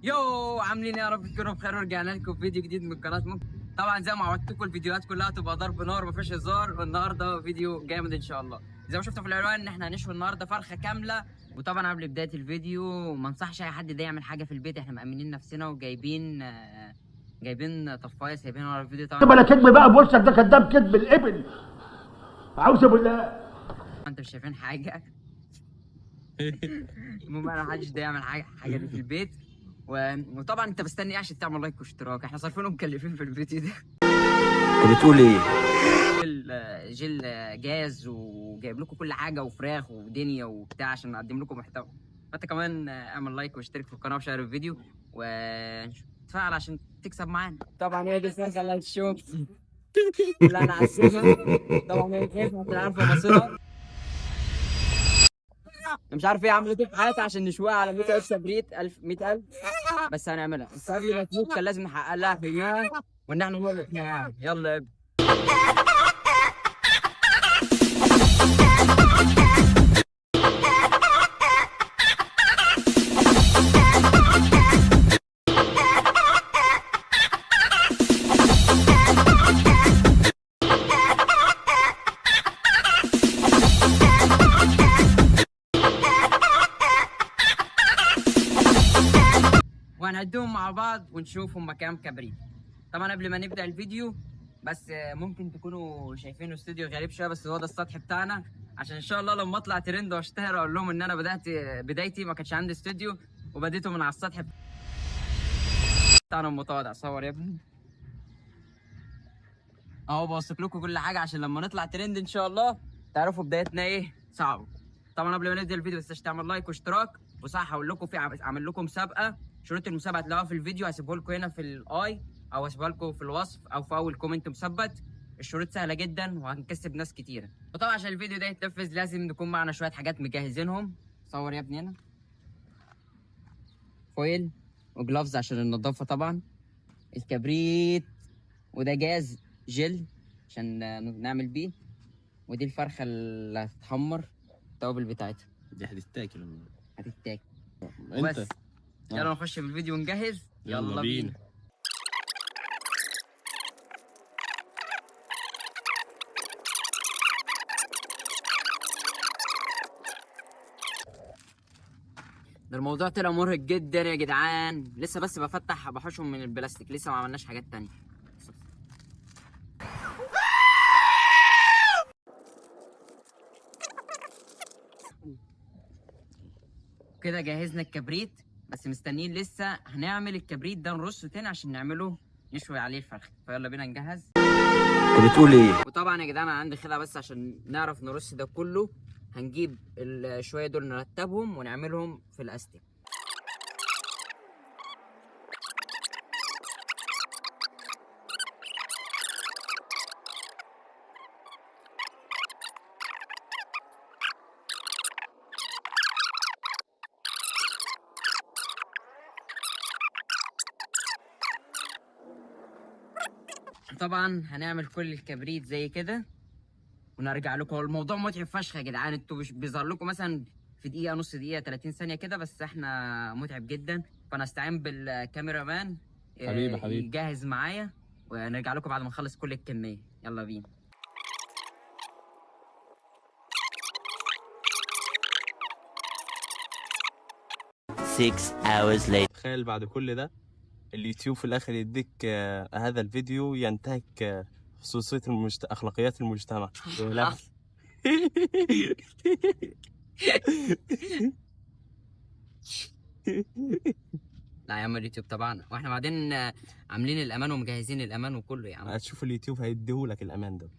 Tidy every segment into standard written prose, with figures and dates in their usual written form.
Yo عاملين ايه؟ يا رب تكونوا بخير. ورجعنا لكم فيديو جديد من قناة ممكن. طبعا زي ما عودتكم الفيديوهات كلها تبقى ضرب نار مفيش هزار، والنهارده فيديو جامد ان شاء الله. زي ما شفتوا في العنوان ان احنا هنشوي النهارده فرخة كاملة. وطبعا قبل بداية الفيديو ما انصحش اي حد ده يعمل حاجة في البيت، احنا مأمنين نفسنا وجايبين جايبين طفايه سايبينها ورا الفيديو. طبعا بلا كذب بقى بوشك ده كداب كذب الابل، عاوز بالله انتوا مش شايفين حاجة. المهم انا محدش ده يعمل حاجة دي في البيت. وطبعا انت مستني ايه عشان تعمل like واشتراك؟ احنا صارفين ومكلفين في الفيديو ده. انت بتقول ايه؟ جل جاز وجايب لكم كل حاجة وفراخ ودنيا وبتاع عشان نقدم لكم محتوى. فانت كمان اعمل like واشترك في القناة وشير الفيديو وتفاعل عشان تكسب معانا. طبعا هي دي الفرخه اللي هتشوف اللي انا عسلها. طبعا هي خايفة عشان عارفه مصيرها، مش عارف ايه عملت ايه في حياتها عشان نشويها على 100000 كبريت 1000 100000، بس هنعملها. بس قبل ما تموت كان لازم نحقق لها حلمها وان احنا نقول يلا يا ابني. وهنعدهم مع بعض ونشوف هما كام كبريت. طبعا قبل ما نبدا الفيديو بس ممكن تكونوا شايفينه استوديو غريب شوية، بس هو ده السطح بتاعنا، عشان ان شاء الله لما اطلع ترند واشتهر اقول لهم ان انا بدات بدايتي ما كانش عندي استوديو وبديته من على السطح بتاعنا المتواضع. صور يا ابني اهو، بوثق لكم كل حاجة عشان لما نطلع ترند ان شاء الله تعرفوا بدايتنا ايه صعبة. طبعا قبل ما نبدا الفيديو ما تنساش تعمل like واشتراك، وصح هقول لكم في عامل لكم مسابقة، شروط المسابقة هتلاقوها في الفيديو، هسيبه لكم هنا في ال i او هسيبها لكم في الوصف او في اول comment مثبت. الشروط سهلة جدا وهنكسب ناس كتيرة. وطبعا عشان الفيديو ده يتنفذ لازم نكون معنا شوية حاجات مجهزينهم. صور يا ابني هنا foil و gloves عشان النظافة، طبعا الكبريت، وده جاز جل عشان نعمل بيه، ودي الفرخه اللي هتتحمر التوابل بتاعتها دي هتتاكل هتتاكل انت. بس يلا نخش في الفيديو ونجهز. يلا بينا. ده الموضوع طلع مرهق جدا يا جدعان، لسه بس بفتح بحوشهم من البلاستيك، لسه ما عملناش حاجات تانية. كده جهزنا الكبريت، بس مستنيين لسه هنعمل الكبريت ده نرصه تاني عشان نعمله نشوي عليه الفرخ. فيلا بينا نجهز. انت بتقول ايه؟ وطبعا يا جدعان انا عندي خدعه بس عشان نعرف نرص ده كله، هنجيب الشويه دول نرتبهم ونعملهم في الاستيك. طبعا هنعمل كل الكبريت زي كده ونرجع لكم. الموضوع متعب فشخ يا جدعان، انتوا مش بيظهر لكم مثلا في دقيقة نص دقيقة 30 ثانية كده، بس احنا متعب جدا. فانا استعين بالكاميرا مان حبيبي حبيبي يجهز معايا ونرجع لكم بعد ما نخلص كل الكمية. يلا بينا. 6 hours later. تخيل بعد كل ده اليوتيوب في الاخر يديك هذا الفيديو ينتهك خصوصية اخلاقيات المجتمع. لا لا يا عم اليوتيوب طبعا، واحنا بعدين عاملين الامان ومجهزين الامان وكله يا عم. هتشوف اليوتيوب هيديهولك الامان ده.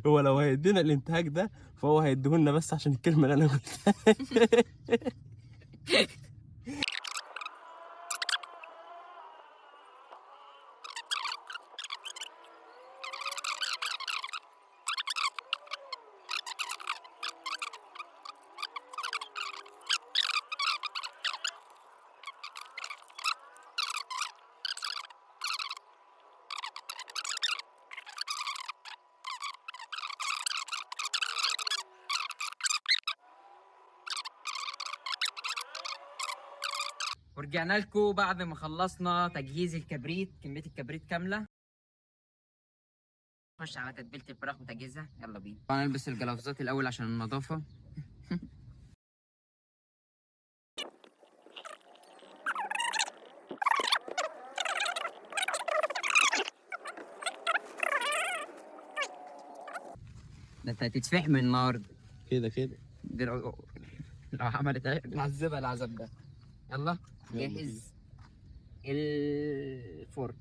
هو لو هيدينا الانتهاك ده فهو هيديهولنا بس عشان الكلمة اللي انا قلتها. ورجعنا لكم بعد ما خلصنا تجهيز الكبريت، كمية الكبريت كاملة. نخش على تتبيله الفراخ وتجهيزها، يلا بينا. طبعا نلبس الجلافزات الاول عشان النظافة. ده انت هتتفحم من النهارده كده كده. دي لو عملت نعذبها العذاب ده. يلا جهز الفرن.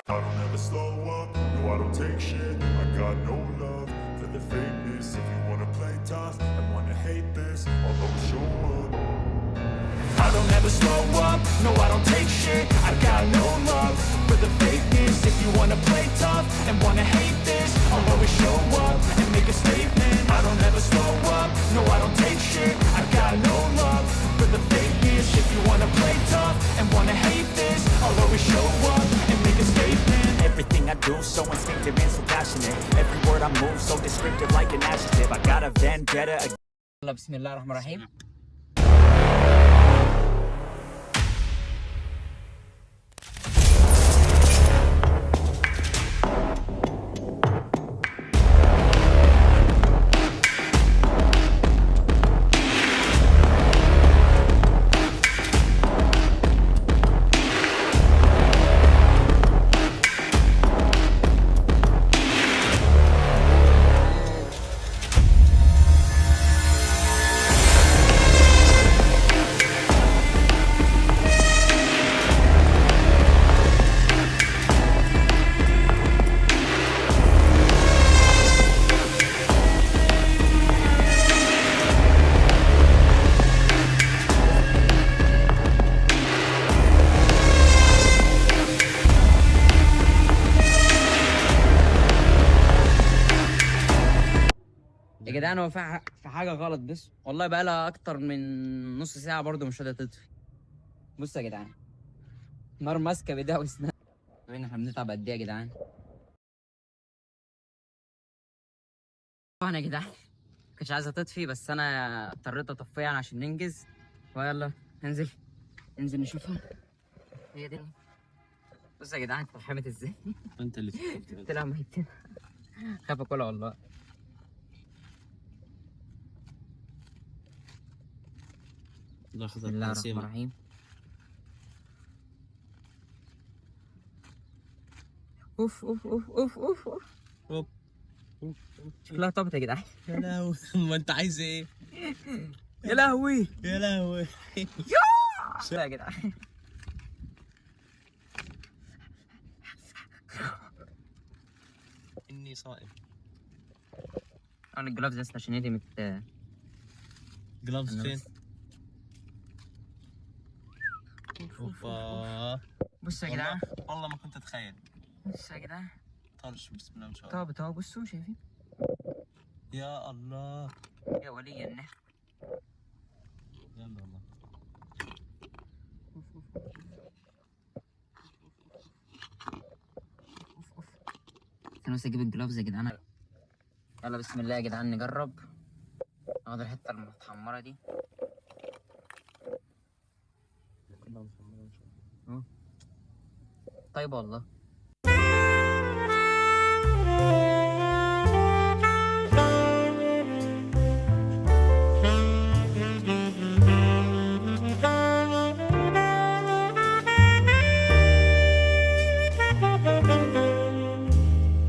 I don't ever slow up, no I don't take shit. I got no love for the fakeness. If you wanna play tough and wanna hate this, I'll always show up. I don't ever slow up, no I don't take shit. I got no love for the fakeness. If you wanna play tough and wanna hate this, I'll always show up and make a statement. I don't ever slow up, no I don't take shit. I got no love for the fakeness. If you wanna play tough and wanna hate this, I'll always show up and make a statement. Everything I do, so instinctive and so passionate. Every word I move, so descriptive like an adjective. I got a vendetta يلا بسم الله الرحمن الرحيم. يا جدعان هو في حاجة غلط، بس والله بقى لها أكتر من نص ساعة برضه مش راضية تطفي. بصوا يا جدعان، النار ماسكة بإيديها وأسنانها. احنا بنتعب قد إيه يا جدعان؟ طبعا يا جدعان ما كنتش عايزة تطفي، بس أنا اضطريت أطفيها يعني عشان ننجز. ويلا ننزل نشوفها. هي دي. بصوا يا جدعان اتفحمت إزاي؟ انت اللي طلع ميتين. خاف أكلها والله. بسم الله الرحمن الرحيم. اوف اوف اوف اوف اوف اوف اوف. شكلها طابت يا جدعان. يا لهوي، ما انت عايز ايه؟ يا لهوي يا لهوي. لا يا جدعان. اني صائم. انا ال gloves بس عشان ايدي gloves فين؟ اوبا. بصوا يا جدعان، والله ما كنت اتخيل. بصوا يا جدعان طرش بسم الله ما شاء الله. طابت اهو، بصوا شايفين؟ يا الله يا ولي النعم. جامد والله. اوف اوف اوف. انا بس اجيب ال gloves يا جدعان. يلا بسم الله يا جدعان نجرب. ناخد الحتة المتحمره دي. طيب والله.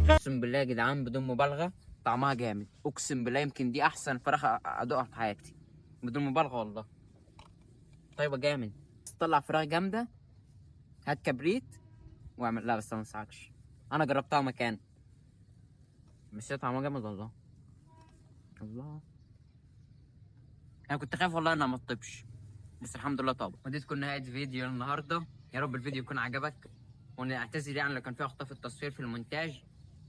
اقسم بالله يا جدعان بدون مبالغه طعمها جامد، اقسم بالله يمكن دي احسن فراخ ادوقها في حياتي بدون مبالغه والله. طيبة جامد. تطلع فراخ جامدة. هات كبريت واعمل. لا بس ما انصحكش، انا جربتها مكان بس هي طعمها جامد والله. الله، انا كنت خايف والله انها ما تطيبش، بس الحمد لله طابت. ودي تكون نهاية فيديو النهارده. يا رب الفيديو يكون عجبك، ونعتذر يعني لو كان في اخطاء في التصوير في المونتاج،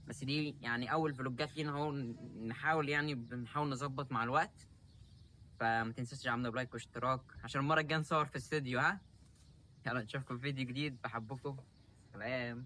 بس دي يعني اول فلوجات لينا اهو، نحاول يعني بنحاول نظبط مع الوقت. فما تنسوش تعملوا ب like واشتراك عشان المرة الجاية نصور في استوديو. ها يلا نشوفكم في فيديو جديد، بحبكم، سلام.